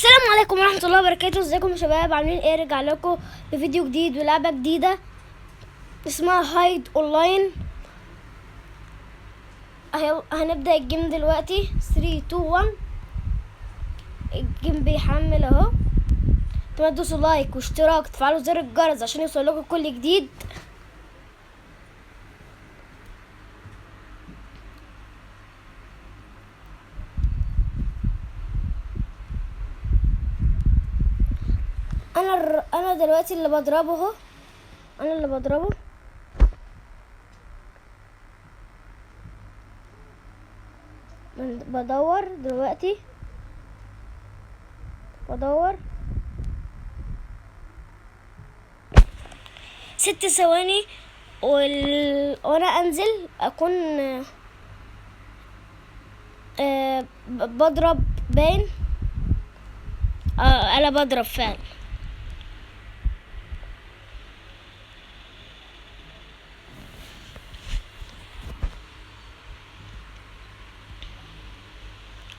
السلام عليكم ورحمة الله وبركاته. ازيكم يا شباب؟ عاملين ايه؟ رجع لكم بفيديو جديد ولعبة جديدة اسمها Hide Online. هنبدأ ال game دلوقتي. 3 2 1. ال game بيحمل اهو. اتمنى تدوسوا like واشتراك وتفعلوا زر الجرس عشان يوصل لكم كل جديد. انا دلوقتي اللي بضربه اهو، انا اللي بضربه. بدور دلوقتي، بدور 6 ثواني وانا انزل اكون بضرب باين. انا بضرب فعلا.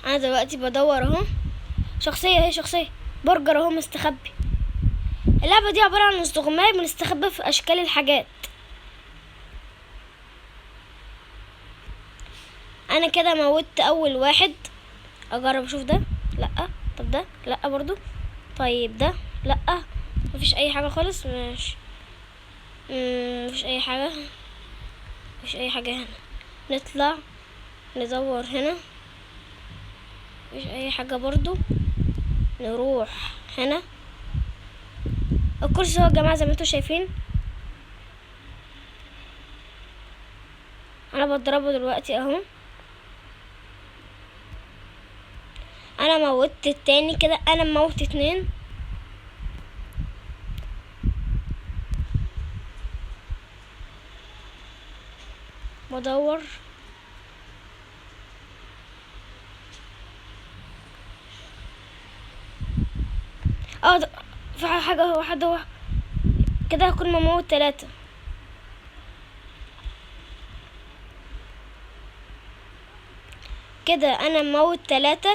انا دلوقتي بدور اهو. شخصية اهي، شخصية برجر اهو مستخبي. اللعبة دي عبارة عن استغماية، بنستخبى في اشكال الحاجات. انا كده موتت اول واحد. اجرب اشوف ده، لا. طب ده لا برضو. طيب ده لا، مفيش اي حاجة خالص. ماشي، مفيش اي حاجة، مفيش اي حاجة هنا. نطلع ندور هنا، مفيش اي حاجة برضو. نروح هنا. الكرسي اهو يا جماعة زي ما انتوا شايفين، انا بضربه دلوقتي اهو. انا موتت التاني كده، انا موت 2. بدور. ده في حاجة، هو حد هو كده. هكون مموت 3. كده انا موت 3.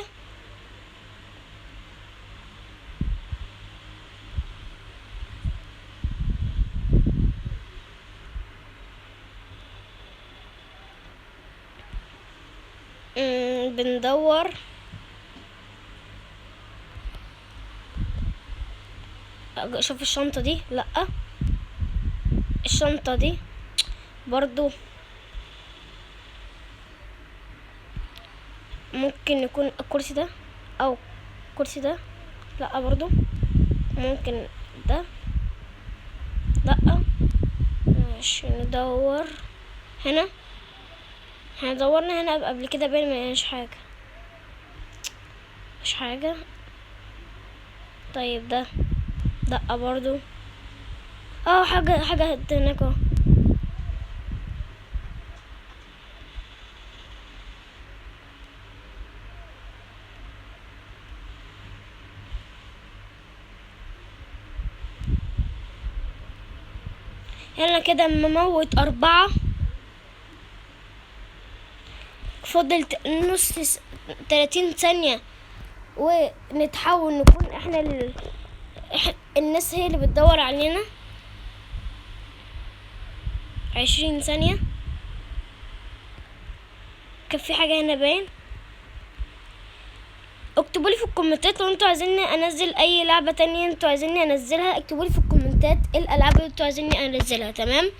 بندور. شوف الشنطة دي، لأ. الشنطة دي برضو ممكن يكون الكرسي ده أو الكرسي ده، لأ برضو. ممكن ده، لأ. ماشي، ندور هنا. احنا دورنا هنا قبل كده باين ما لقيناش حاجة، مش حاجة. طيب ده لأ برضو. حاجة هناك اهو. يلا كده مموت 4. فاضل نص 30 ثانية ونتحول نكون احنا الناس هي اللي بتدور علينا. 20 ثانية. كان في حاجة هنا باين. اكتبوا لي في الكومنتات لو انتوا عايزيني انزل اي لعبة تانية انتوا عايزيني انزلها. اكتبوا لي في الكومنتات ايه الالعاب اللي انتوا عايزيني انزلها. تمام.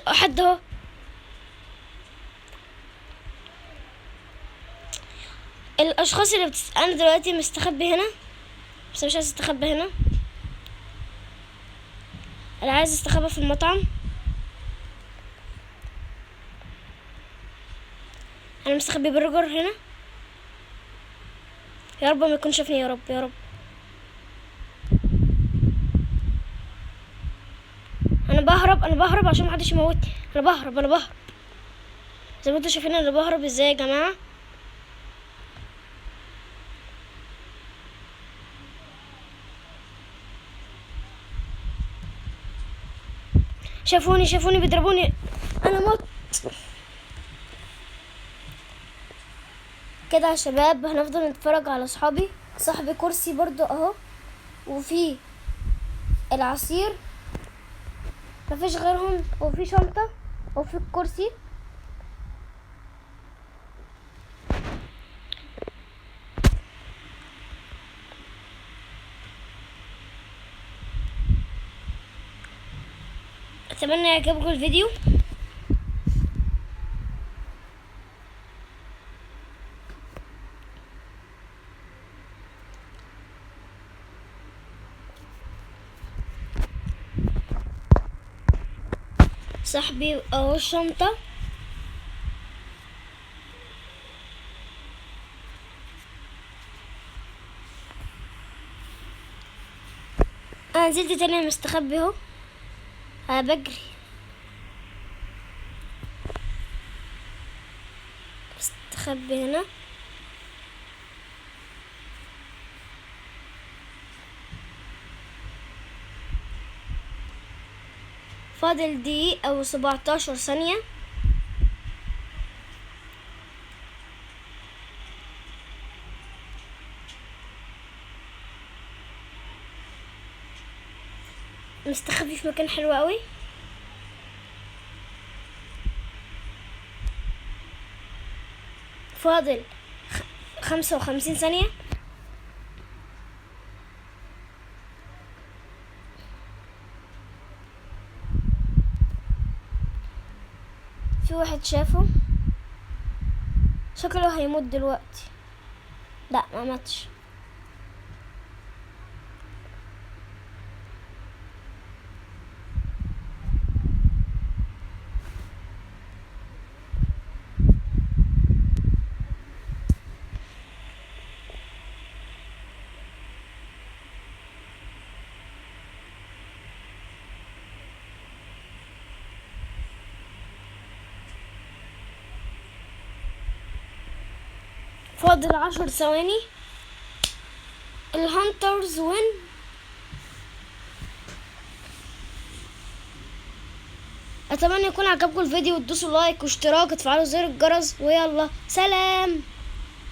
حد اهو. الاشخاص اللي انا دلوقتي مستخبي هنا، بس مش عايز استخبى هنا. انا عايز استخبى في المطعم. انا مستخبي برجر هنا. يا رب ما يكون شافني، يا رب يا رب. انا بهرب، انا بهرب عشان محدش يموتني. انا بهرب، انا بهرب. زي ما انتوا شايفين انا بهرب ازاي يا جماعه. شافوني، شافوني بيضربوني. انا مت. كده. كده يا شباب هنفضل نتفرج على صحابي. صاحبي كرسي برضو اهو، وفي العصير، مفيش غيرهم، وفي شنطة، وفي الكرسي. اتمنى يعجبكم الفيديو. صاحبي اهو الشنطة. انا نزلت تاني مستخبي اهو، انا بجري مستخبي هنا. فاضل دقيقة و17 ثانية. مستخبي في مكان حلو قوي. فاضل 55 ثانية. في واحد شافه، شكله هيموت دلوقتي. لا ما ماتش. فاضل 10 ثواني. ال hunters win. اتمنى يكون عجبكم الفيديو، وتدوسوا like واشتراك وتفعلوا زر الجرس، ويلا سلام.